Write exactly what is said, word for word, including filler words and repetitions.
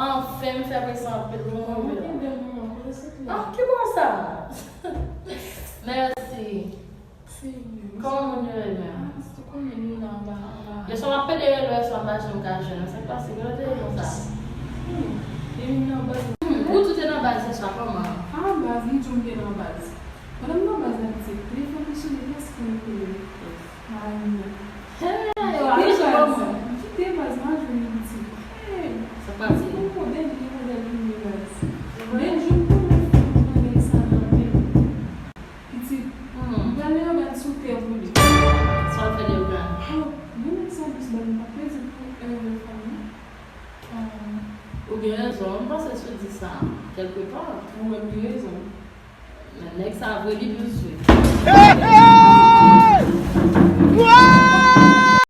Anfen, m fè presyon anpil pou m rive la. Ah, ki bò sa? Mèsi. Kòman moun yo ye menm? Yo swa m ap pede rele w, swa m pa janm ka jwenn ou. Sa k pase? Ki lè w te ye konsa? Hmm, ou tou te nan baz yè swa, kòman? Ah, baz, m di w m te nan baz. Pandan m nan baz la, pitit, telefòn m sone, prèske m kouri. Ay, non. Hey, w ap rete kòman? M kite baz, m al jwenn yon pitit. Hey, sa pase? Yon modèl, yon modèl vini baz. Men jou m konnen fanm nan nèg sa nan men m. Pitit, m pral Leyogàn sou tè pou li. Sa w fè Leyogàn? Oh, gen nèg sa dous baz, m pa kredi pou erè fanm nan. Ou gen rezon, m panse si w di sa kèlkepa. Ou menm gen rezon. Men nèg sa vre li dous vre.